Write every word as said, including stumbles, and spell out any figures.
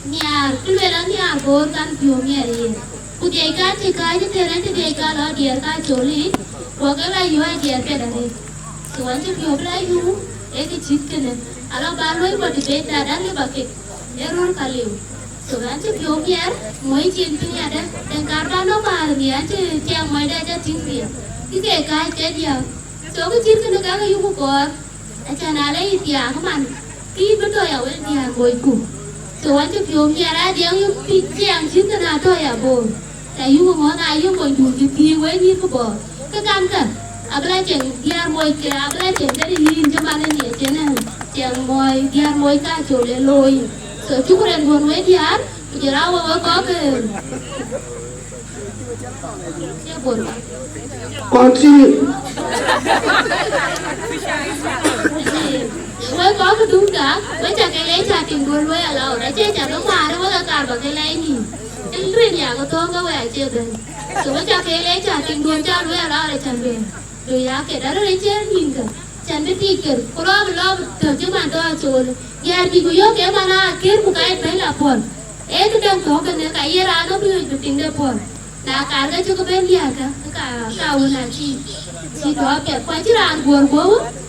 Nhiaar, kë lueel an nhiaar Bor kan piɔ̈u miɛt yen. Ku dhiɛc kan cï kääc ëtënë, cï dhiɛc kan lɔ diɛɛr ka col yic, ku ke la yɔ̈ɔ̈c diɛɛr piɛth arëët. So an cï piɔ̈u bï la yum, ee kë cït kënë. Ala ba luɔi motivate that an lëu ba kek, ee röör ka liu. So an cï piɔ̈u miɛt, moi cin piny adë, den kar ba nɔm määr nhiaar cï tiɛɛm moi dɛ cä tïŋ dhiɛɛr. Kï ke kääc ke diäk. So kë cït kënë ka ke yuk kɔɔr. Acan ala yï thiaak man, kï bï tɔ̈ ya wek diäär moiku. So an cï piɔ̈u miɛt adiɛŋ yï pic ciɛɛŋ cït kënë atɔ̈ ya Bor. Tɛ yuk ŋɔ̈th a yï monydu cï thiëëk wek nyïïr ku bɔɔr. Kë kamkë, abï la cieŋ diäär moic ke abï la cieŋ këdï yïn cï man ë nhiɛc cïn ë ciɛɛŋ moi diäär moic ka col ë looi. So cuk rɛn duön wek diäär, ku jɔl a wek wek kɔ̈k ë Continue. Wek kɔc ke dum da, wek ca ke le ca tiŋ duɔl wek alɔu, acie ca bï ŋuaar wek akar ba ke lɛc nïïm. Rin ya ke thɔ̈ɔ̈ŋ ke wek acie bɛ̈n. So wek ca ke le ca tiŋ duɔl ca wek alɔu, acan bɛ̈n. Do ya ke dare re cie nïn ke, can bï tik ke, ku rɔɔm lɔ tɔ̈ cï man tɔ̈ acol. Diäär bï ku yök ke man a kër ku ka ye bɛ̈n la puɔl. Ee këdäŋ tɔ̈ kënë ka ye raan ë bï wec bï tiŋde puɔl. Na kaar ke cï ke ben diäär kä, ka, ka wun a cï, cï tɔ̈ apiɛth. Ku acï raan guɔ̈r guɔ̈u,